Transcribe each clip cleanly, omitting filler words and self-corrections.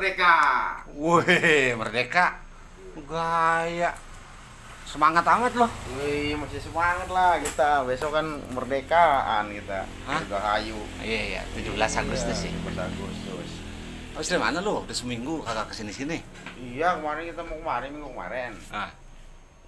merdeka. Wih, merdeka. Gaya. Semangat amat loh. Wih, masih semangat lah kita. Besok kan merdekaan kita. Hah? Rahayu. Iya, iya, 17 Agustus sih. 17 Agustus. Oh, dari mana lo? Udah seminggu kagak kesini-sini. Iya, kemarin kita mau minggu kemarin. Ah,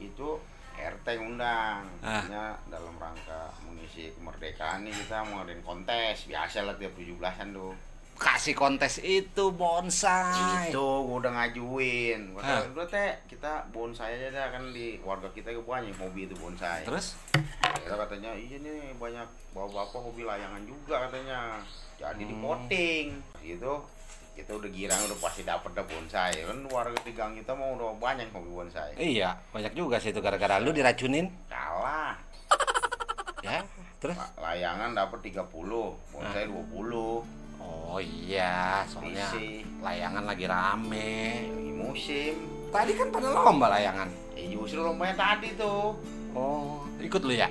Itu RT ngundang. Ah. Makanya dalam rangka mengisi kemerdekaan nih kita mau ngadain kontes. Biasa lah tiap 17-an tuh. kasih kontes itu bonsai. Itu gua udah ngajuin. Gua Hah? udah teh kita bonsai aja dah, kan di warga kita banyak hobi itu bonsai. Terus? Kita katanya iya nih banyak bapak-bapak hobi layangan juga katanya. Jadi dipotting. Gitu. Kita udah girang udah pasti dapet dah bonsai. Kan warga di gang kita mau udah banyak hobi bonsai. Iya, banyak juga sih itu gara-gara lu diracunin. Kalah. Ya, terus? Layangan dapat 30, bonsai 20. Oh iya, soalnya Isi. layangan lagi rame. Lagi musim. Tadi kan pada lomba layangan. Justru lombanya tadi tuh. Oh, ikut lu ya?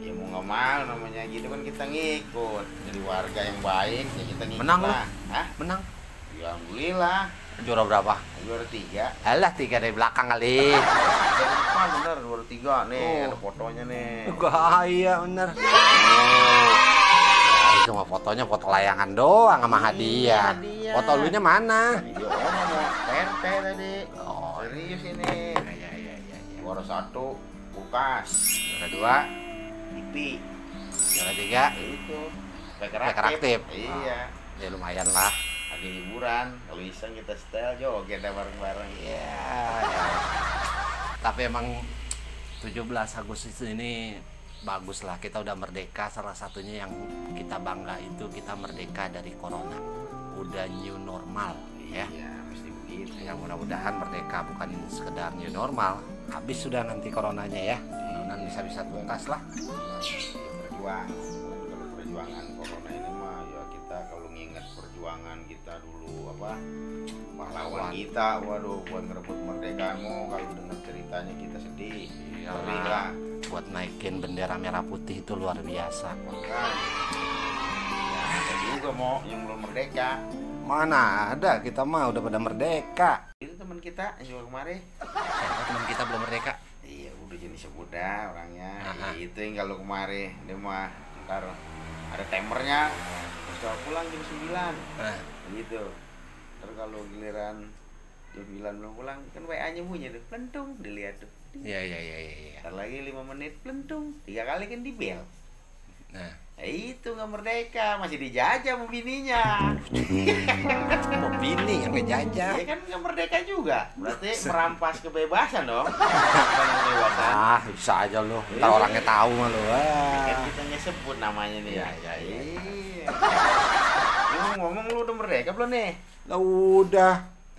Ya mau nggak mau namanya gitu kan kita ngikut. Jadi warga yang baik ya kita ngikut. Menang lu? lah. Hah? Menang. Ya alhamdulillah. Juara berapa? Juara 3. Alah, 3 dari belakang kali. Ah bener juara 3 nih, Oh. ada fotonya nih. Gaya bener. Itu mah fotonya foto layangan doang sama hadiah. hadiah. Foto lunya mana? Iya, orang mau RT tadi. Oh, Serius ini. iya. Juara 1 Bukas. Juara 2, IP. juara 3, Itu. Speaker aktif. Iya. ya lumayan lah. Ada hiburan. Kalau iseng kita setel joget dah bareng-bareng. Iya. Tapi emang 17 Agustus ini bagus lah, kita udah merdeka. Salah satunya yang kita bangga itu kita merdeka dari corona, udah new normal ya. Iya, mesti begitu. Yang mudah-mudahan merdeka bukan sekedar new normal, habis sudah nanti coronanya ya, dan bisa tuntas lah. Berjuang. Kalau perjuangan corona ini mah ya kita kalau nginget perjuangan kita dulu apa pahlawan kita, waduh buat ngerebut merdekaanmu, kalau dengar ceritanya kita sedih. Ngeri lah. Buat naikin bendera merah putih itu luar biasa. Makanya. Ya, ada juga mau yang belum merdeka. Mana ada, kita mah udah pada merdeka. Itu teman kita yang juga kemarin. Siapa teman kita belum merdeka? Iya, udah jenis muda orangnya. Aha. Itu yang kalau kemarin dia mah ntar ada timernya. Terus pulang jam 9. Nah, Gitu. Terus kalau giliran jam 9 belum pulang, kan WA-nya bunyi tuh, plentung, dilihat tuh. iya. Ntar lagi 5 menit, plentung. 3 kali kan di bel. Nah, Itu nggak merdeka, masih dijajah sama bininya. mau bini yang ngejajah. Ya kan nggak merdeka juga, berarti merampas kebebasan dong. Bukan kebebasan. Ah, bisa aja lu. Ntar orangnya tahu mah lu. Kan Ah. kita nggak sebut namanya nih. Iya. Iya. Lu ngomong lu udah merdeka belum nih? Lah udah.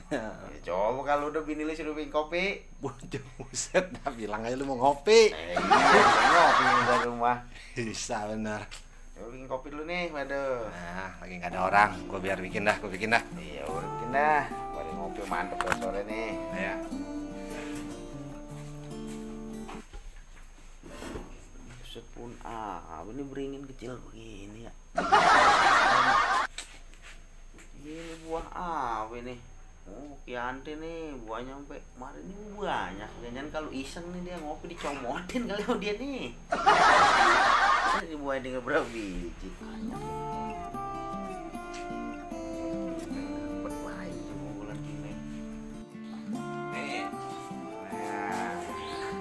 Ya, coba kalau udah bini lu suruh bikin kopi. Buset, dah bilang aja lu mau ngopi. Iya, ngopi dari rumah. Bisa bener. Coba bikin kopi dulu nih, waduh. Nah, lagi nggak ada orang. Gua bikin dah. Iya, udah bikin dah. Mari ngopi mantep sore nih. Ya. Buset pun ini beringin kecil begini ya. Ini buah apa ini? Oh, Kianti nih buahnya sampai kemarin ini banyak. Jangan kalau iseng nih dia ngopi dicomotin kali sama dia nih. Ini buah dengan berapa biji? Banyak. Berbaik cuma bulan ini. Nih, Nah,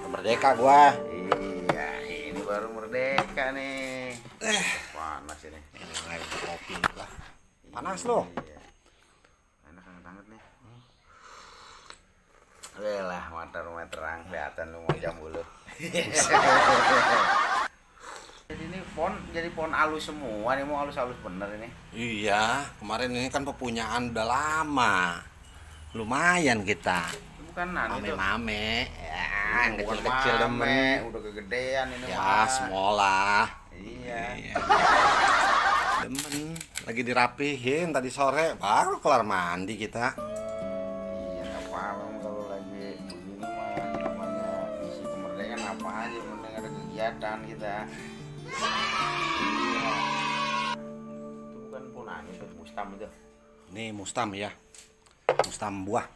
merdeka gua. iya, ini baru merdeka nih. Panas ini. Ini lagi kopi lah. Panas lo. Iya. Enak banget nih. Lah, mata rumah terang kelihatan lu mau jam bulu. Jadi ini jadi pohon halus semua nih, mau halus-halus bener ini. Iya, kemarin ini kan pepunyaan udah lama. Lumayan kita. Bukan itu. Mame-mame. Ya, yang Bukan kecil-kecil mame, demen. udah kegedean ini Ya, mah. semolah. Iya. Demen. Lagi dirapihin tadi sore, baru kelar mandi kita. Iya, nggak apa-apa kalau lagi begini mah namanya isi kemerdekaan apa aja, penting ada kegiatan kita. Iya. Itu bukan punani itu Mustam itu. Ini mustam ya. mustam buah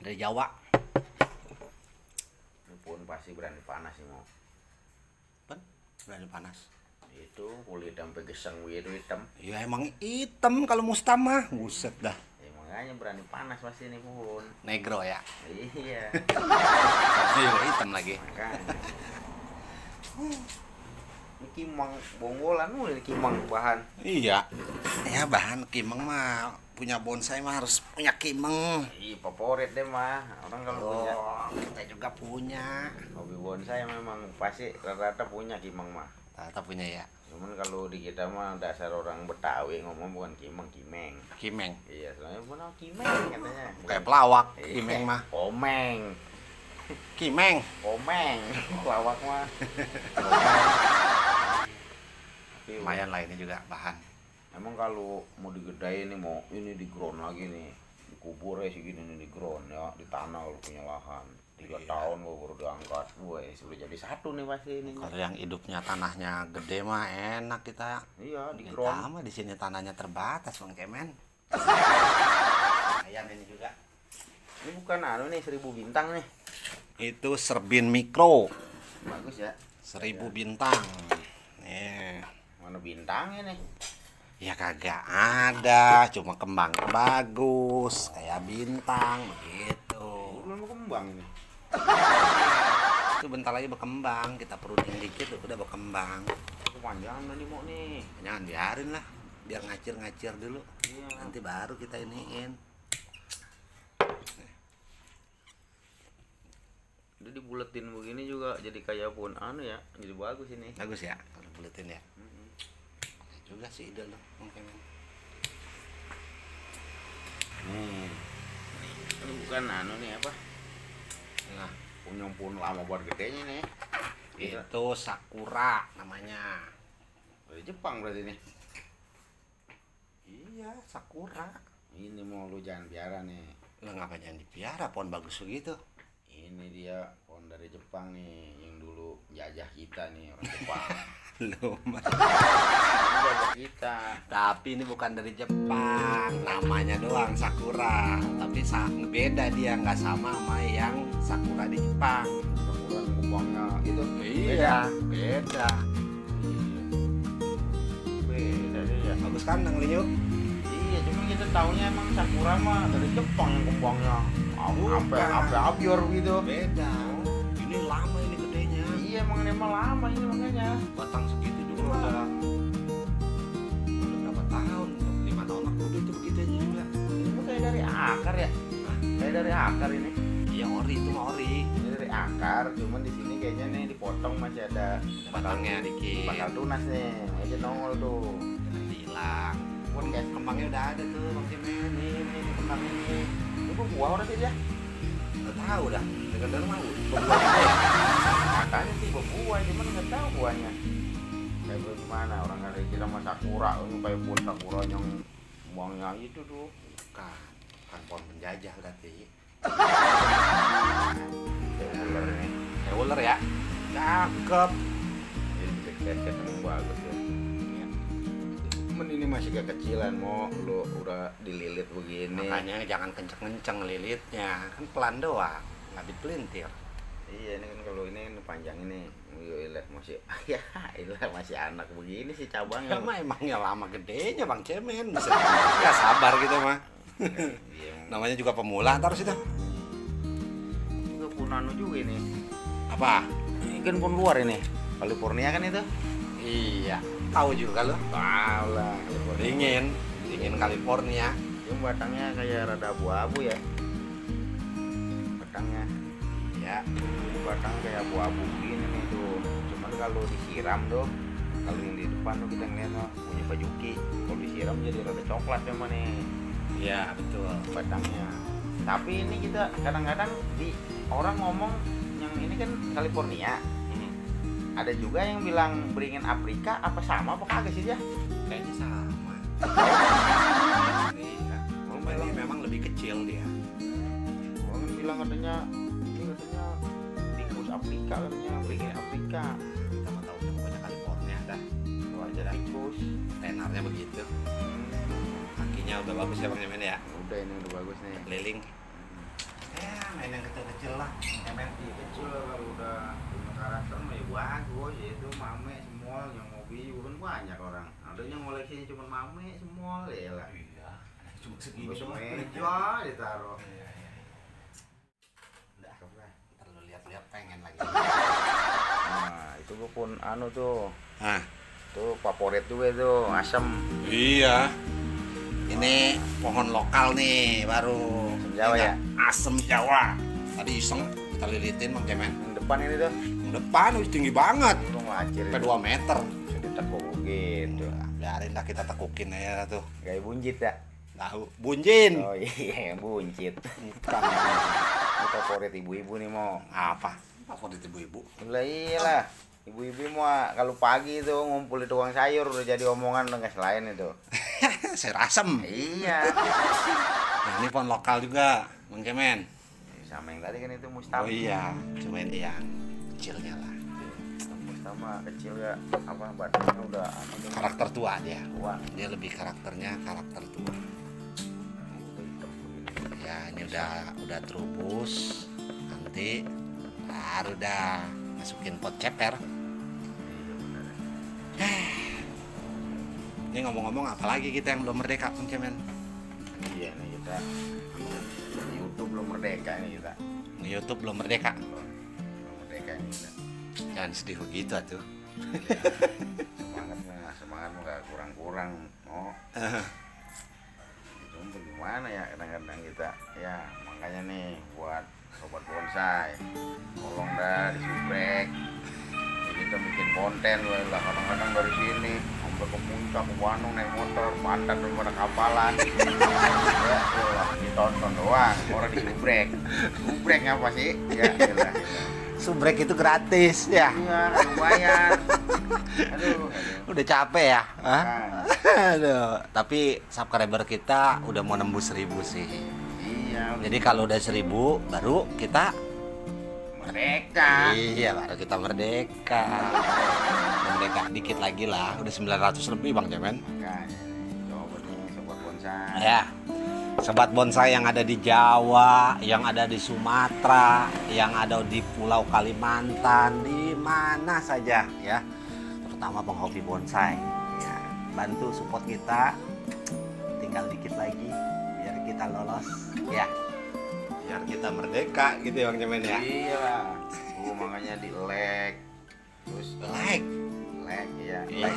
dari Jawa. Ini pun pasti berani panas sih mau. Pen, berani panas. Itu kulit sampai geseng gitu hitam. Ya emang hitam kalau mustam mah, buset dah. Ya, makanya berani panas pasti ini pun. Negro ya. Iya. Tapi juga hitam lagi. Makanya. Ini kimang bonggolan ini kimang bahan. Iya. Ya bahan kimeng mah punya bonsai mah harus punya kimeng. Iya favorit deh mah. Orang kalau punya Kita juga punya. hobi bonsai memang pasti rata-rata punya kimang mah. Ternyata punya ya. Cuman kalau di kita mah dasar orang Betawi ngomong bukan kimeng, kimeng. Kimeng. Iya, soalnya benar kimeng katanya. Kayak pelawak, Iya, kimeng mah. Komeng. Kimeng. Komeng. Lawak mah. Tapi Lumayan lah ini juga bahan. emang kalau mau digedein nih mau ini di ground lagi nih. Dikubur ya segini nih di ground ya, di tanah kalau punya lahan. 3 Iya. tahun gua baru diangkat. Wes, sudah jadi satu nih pasti ini. Kalau yang hidupnya tanahnya gede mah enak kita. Iya, di Kita ground. mah di sini tanahnya terbatas Bang Cemen. Lumayan ini juga. Ini bukan anu nih 1000 bintang nih. Itu serbin mikro. Bagus ya. 1000 bintang. Nih. Mana bintangnya nih? Ya kagak ada, cuma kembangnya bagus, kayak bintang begitu. Belum mau kembang ini. Itu bentar lagi berkembang, kita pruning dikit udah berkembang. Kepanjangan nih mau nih. Jangan biarin lah, biar ngacir-ngacir dulu. Iya. Nanti baru kita iniin. Udah dibuletin begini juga jadi kayak pun anu ya, jadi bagus ini. Bagus ya, kalau buletin ya. Juga sih ide lo, mungkin. Ini bukan anu nih apa? Nah, Punya pun lama buat gedenya nih. itu sakura namanya. Dari Jepang berarti nih. Iya, sakura. Ini mau lu jangan biara nih. Lo ngapain jangan dipiara, pohon bagus begitu. Ini dia pohon dari Jepang nih, yang dulu jajah kita nih orang Jepang. Lo mah. Ini jajah kita. Tapi ini bukan dari Jepang, namanya doang sakura. Tapi beda dia, nggak sama sama yang sakura di Jepang. Ukuran kembangnya itu Beda. Iya. Beda deh ya. Bagus kan Nang Linyuk? Iya, cuma kita taunya emang sakura mah dari Jepang yang kembangnya. Bukan. Sampai abior gitu. Beda. Ini lama ini gedenya. Iya, emang ini mah lama ini makanya. Batang segitu juga udah berapa tahun? 5 tahun aku itu begitu aja juga. Itu kayak dari akar ya? Kayak dari akar ini. Iya ori itu mah ori. Ini dari akar, cuman di sini kayaknya nih dipotong masih ada Batangnya dikit. bakal tunas nih. Aja nongol tuh. Nanti hilang. Pun guys, Kembangnya udah ada tuh Bang Cemen. ini kembang ini. Itu buah orang sih dia. Udah tahu dah. Dengar mau. Katanya sih berbuah, cuman nggak tahu buahnya. Kayak bagaimana orang kali kita mah sakura, itu kayak pun sakura yang buangnya itu tuh. Kan pohon penjajah berarti. Kayak ular nih. Kayak ular ya. Cakep. Ini deket emang bagus ya. Cuman ini masih kekecilan mau lu udah dililit begini. Makanya jangan kenceng-kenceng lilitnya. Kan pelan doang. Nggak dipelintir. Iya ini kan kalau ini panjang ini. Iyalah masih ya ilah masih anak begini sih cabangnya. Emang emangnya lama gedenya Bang Cemen. Ya sabar gitu mah. Iya, Namanya juga pemula ntar sih dah. juga pun anu juga ini. Apa? Ini kan pun luar ini. California kan itu? Iya. Tahu juga lo. Tahu lah. Dingin California. Yang batangnya kayak rada abu-abu ya. Batangnya. Ya. Batang kayak abu-abu gini nih tuh. Cuman kalau disiram tuh, kalau yang di depan tuh kita ngeliat tuh punya pajuki. Kalau disiram jadi rada coklat emang nih Iya betul. batangnya. Tapi ini kita kadang-kadang di orang ngomong yang ini kan California. Ada juga yang bilang beringin Afrika, apa sama apa kagak sih dia? Kayaknya sama. Iya. Cuma ini memang lebih kecil dia. Orang bilang katanya ini katanya tikus Afrika, katanya beringin Afrika. Kita mau tahu pokoknya California dah. Itu aja dah. Tikus. Tenarnya begitu. Kaki kondisinya udah bagus ya Bang Cemen ya. Udah ini udah bagus nih. Keliling. Ya main yang kecil-kecil lah. Cemen. Kecil kalau udah punya karakter mah ya bagus, ya itu mame semua yang hobi juga kan banyak orang. Ada yang koleksinya cuma mame semua ya lah. Iya. Cuma segini Bos cuma. meja ditaruh. Iya. Udah. Ntar lu lihat-lihat pengen lagi. Nah, itu gua pun anu tuh. Ah. Tuh favorit juga itu, asam. Iya. Ini pohon lokal nih baru. Asam Jawa ya? Asam Jawa. Tadi iseng kita lilitin Bang Cemen. Yang depan ini tuh. Yang depan udah tinggi banget. Lu ngacir. Sampai 2 meter. Bisa ditekuk gitu. Biarin lah kita tekukin aja tuh. Kayak buncit ya. Tahu bunjin. Oh iya, buncit. Bukan. Ini favorit ibu-ibu nih mau. Apa? Favorit ibu-ibu. Lah iyalah. Ibu-ibu mah kalau pagi tuh ngumpul di tukang sayur udah jadi omongan udah nggak selain itu. Sayur asem. Iya. Nah, ini pohon lokal juga, Bang Cemen. Sama yang tadi kan itu Mustafa. Oh iya, cuma ini yang kecilnya lah. Mustafa kecil ya, apa badannya udah apa tuh? Karakter tua dia. Tua. Dia lebih karakternya karakter tua. Ya, ini udah terubus. Nanti baru dah masukin pot ceper. Ini ngomong-ngomong apalagi kita yang belum merdeka Bang Cemen. Iya nih kita di YouTube belum merdeka nih kita. Di YouTube belum merdeka. Belum merdeka nih kita. Jangan sedih begitu atuh. Semangatnya nggak kurang-kurang. Oh. Itu bagaimana ya kadang-kadang kita ya makanya nih buat sobat bonsai tolong dah disubrek. Kita bikin konten lah kadang-kadang dari sini sampai ke puncak ke Bandung naik motor pantat daripada kapalan ya lah ditonton doang orang disubrek apa sih ya lah Subrek itu gratis ya. iya lumayan aduh Udah capek ya. Hah? Nah, Aduh. Tapi subscriber kita udah mau nembus 1000 sih. iya Jadi kalau udah 1000 baru kita merdeka. Iya, baru kita merdeka. Merdeka dikit lagi lah, udah 900 lebih Bang Cemen. Makanya coba nih sobat bonsai Ya. Sobat bonsai yang ada di Jawa, yang ada di Sumatera, yang ada di Pulau Kalimantan, di mana saja ya. Terutama penghobi bonsai. Ya, bantu support kita. Tinggal dikit lagi biar kita lolos ya. Biar kita merdeka gitu ya Bang Cemen ya. iya lah makanya di like terus Like. ya Iya.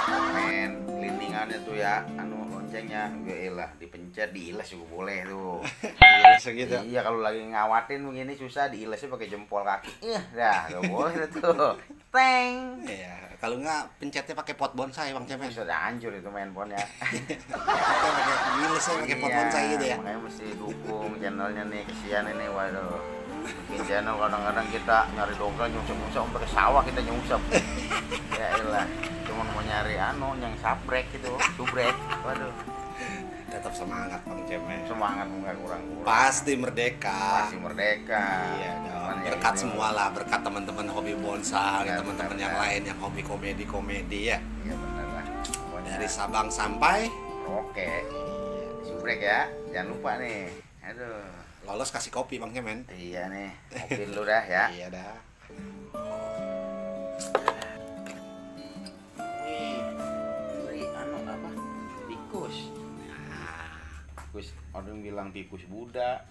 komen lindingannya tuh ya anu loncengnya ya lah dipencet diiles juga boleh tuh Iya, segitu. iya kalau lagi ngawatin begini susah diilesnya pakai jempol kaki dah gak boleh tuh teng Iya, kalau nggak pencetnya pakai pot bonsai Bang Cemen. sudah hancur itu handphonenya Pakai gilisnya pakai pot bonsai gitu ya. makanya mesti dukung channelnya nih kesian ini waduh bikin channel kadang-kadang kita nyari dongkal nyungsep-nyungsep sampai ke sawah kita nyungsep ya elah cuman mau nyari yang sabrek gitu subrek waduh Tetap semangat Bang Cemen. semangat nggak kurang-kurang Pasti merdeka. pasti merdeka Iya dong. Cuman ya Berkat ini, semua lah, berkat teman-teman hobi bonsai, Benar, teman-teman benar, yang benar. lain yang hobi komedi-komedi ya. iya benar lah pokoknya Dari Sabang sampai oke subrek ya jangan lupa nih aduh lolos kasih kopi Bang Cemen. iya nih kopi dulu dah ya Iya dah. Wih, anu apa tikus Nah, tikus ada yang bilang tikus Buddha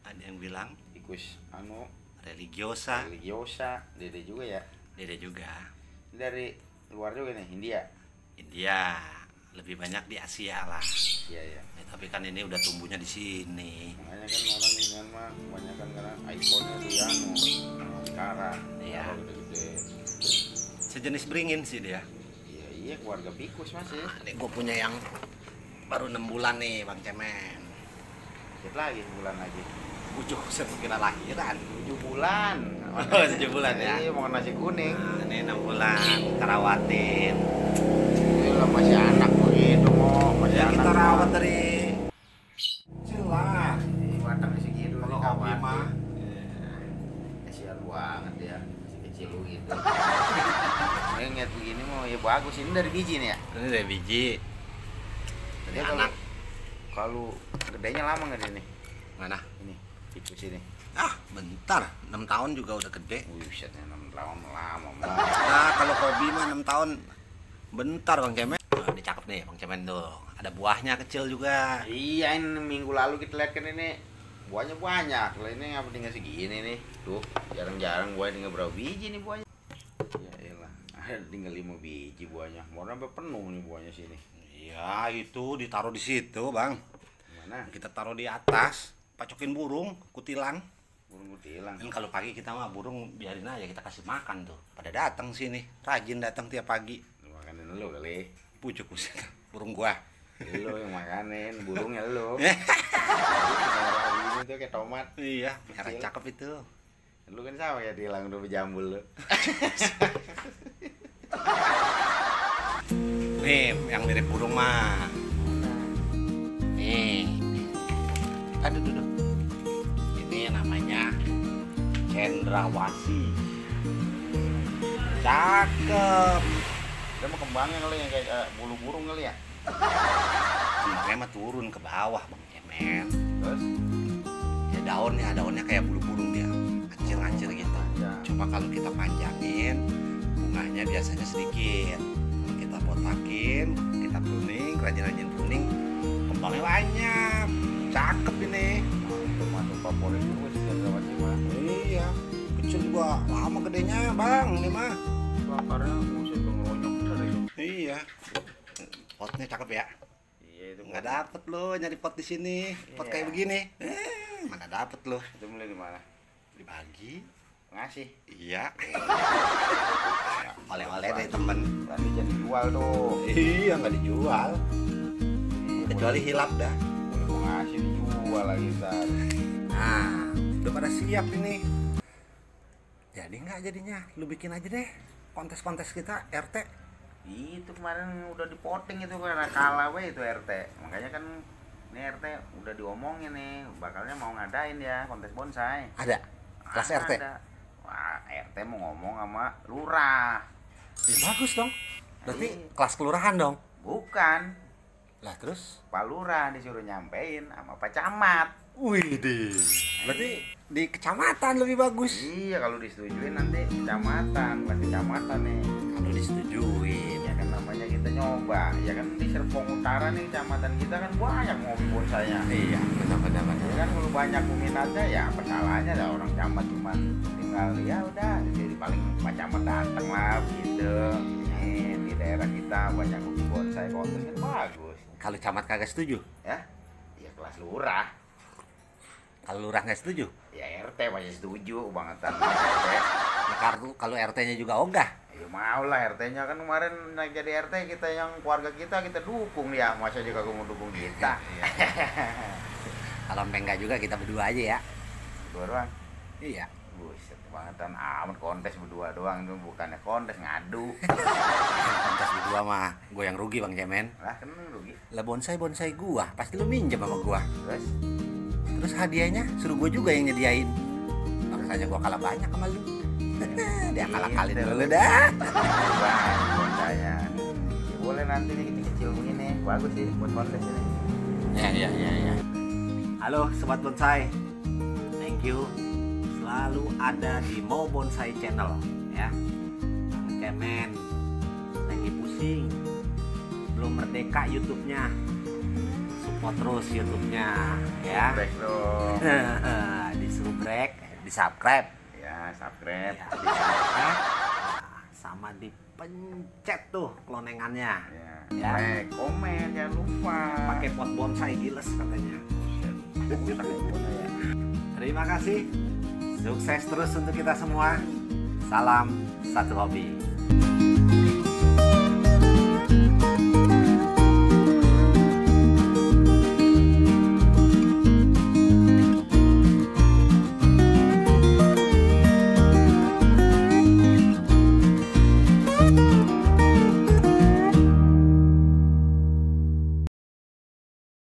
ada yang bilang tikus anu religiosa. religiosa dede juga ya Dede juga. dari luar juga nih India India. Lebih banyak di Asia lah. iya ya Ya, tapi kan ini udah tumbuhnya di sini. makanya kan orang dengan mah kebanyakan karena ikonnya tuh ya anu sekarang Iya. kalau gede-gede Sejenis beringin sih dia. iya iya keluarga tikus masih Ini gue punya yang baru 6 bulan nih Bang Cemen. dikit lagi sebulan lagi 7 sekira lahiran. 7 bulan Oh, 7 bulan ya. iya mau nasi kuning Ini 6 bulan kerawatin. lah masih anak begitu mau masih Ya anak kita mah. rawat dari jelas. Ini batangnya segitu Kalau dikawatin. hobi mah Kasihan banget ya masih kecil lu gitu ngeliat begini mau ya bagus ini dari biji nih ya ini dari biji. Dari Dia kalau anak. Kalau gedenya lama nggak ini? Mana? Ini tikus ini. Bentar, 6 tahun juga udah gede. Busetnya 6 tahun lama. Nah, kalau hobi mah 6 tahun bentar Bang Cemen. Nah, ini cakep nih Bang Cemen tuh. Ada buahnya kecil juga. Iya, ini minggu lalu kita lihat kan ini buahnya banyak. Kalau ini ngapa tinggal segini nih? Tuh, jarang-jarang buahnya tinggal berapa biji nih buahnya? Ya elah, ada tinggal 5 biji buahnya. Mau sampai penuh nih buahnya sini. Iya, itu ditaruh di situ, Bang. Mana? Kita taruh di atas, pacokin burung, kutilang. Burung kutilang. Kan kalau pagi kita mah burung biarin aja, kita kasih makan tuh. Pada datang sini, rajin datang tiap pagi. Makanin lu kali. Pucuk buset, burung gua. Lu yang makanin, burungnya lu. Eh. Ini tuh kayak tomat. Iya, merah cakep itu. Lu kan sama ya tilang udah berjambul lu. Nih, yang mirip burung mah. Nih. Aduh, duduk. Ini namanya cendrawasih. Cakep. Dia mau kembangnya kali yang kayak bulu burung kali ya. Kembangnya mah turun ke bawah Bang Cemen. Terus Ya daunnya kayak bulu burung dia. Kecil-kecil gitu. Cuma kalau kita panjangin, bunganya biasanya sedikit. Kalau kita botakin, kita pruning, rajin-rajin pruning, kembangnya banyak. Cakep ini. tomat favorit gue sih cendrawasih mah. Iya, kecil juga lama gedenya Bang, ini mah. Akarnya musuh tuh ngeronyok dari itu. Iya. Potnya cakep ya. Iya itu Nggak dapet lo nyari pot di sini. Pot kayak begini. Mana dapet lo? Itu mulai di mana? Dibagi. Ngasih. Iya. Oleh-oleh dari temen. Berarti jadi jual tuh. Iya, nggak dijual. Kecuali hilap dah. Boleh mau ngasih dijual lagi ntar. Nah, udah pada siap ini. Jadi nggak jadinya? Lu bikin aja deh kontes-kontes kita RT. Itu kemarin udah dipoting itu karena kalah we itu RT. Makanya kan ini RT udah diomongin nih, bakalnya mau ngadain ya kontes bonsai. Ada? Kelas RT? Ada. Wah, RT mau ngomong sama lurah. Bagus dong. Berarti Iya. kelas kelurahan dong. Bukan. Lah terus? Pak Lurah disuruh nyampein sama Pak Camat. Wih deh. Berarti di kecamatan lebih bagus. Iya, kalau disetujuin nanti kecamatan, bukan kecamatan nih. Kalau disetujuin. Ya kan namanya kita nyoba. Ya kan di Serpong Utara nih kecamatan kita kan banyak mobil bonsainya. Iya, benar-benar. Ya kan kalau banyak peminatnya ya apa salahnya lah orang camat cuman tinggal ya udah jadi paling Pak Camat datang lah gitu. Di daerah kita banyak hobi bonsai kontes kan bagus. Kalau camat kagak setuju, Ya, ya kelas lurah. kalau lurah nggak setuju, Ya RT pasti setuju bangetan RT. ya kalau RT-nya juga ogah. Ya mau lah RT-nya kan kemarin naik jadi RT kita yang keluarga kita dukung dia. Masa juga mau dukung kita. Kalau enggak juga kita berdua aja ya. Berdua doang. Iya. Buset bangetan amat kontes berdua doang itu bukannya kontes ngadu. Kontes berdua mah, gue yang rugi Bang Cemen. Lah kan lu rugi. Lah bonsai gua, pasti lu minjem sama gua. Terus Hadiahnya suruh gua juga yang nyediain. Harus aja gua kalah banyak sama lu. Dia kalah-kalin dulu dah. banyak bonsainya. Ya boleh nanti nih kecil begini. Bagus sih buat kontes ini. Ya. Halo Sobat Bonsai. Thank you. Selalu ada di Mo Bonsai Channel ya. Bang Cemen lagi pusing. Belum merdeka YouTube-nya. Support terus YouTube-nya ya. Break dong. Di subrek, di subscribe. Ya, subscribe. Ya, di subscribe. Nah, sama dipencet tuh klonengannya. Ya. Like, komen jangan lupa. Pakai pot bonsai giles katanya. Terima kasih. Sukses terus untuk kita semua. Salam satu hobi.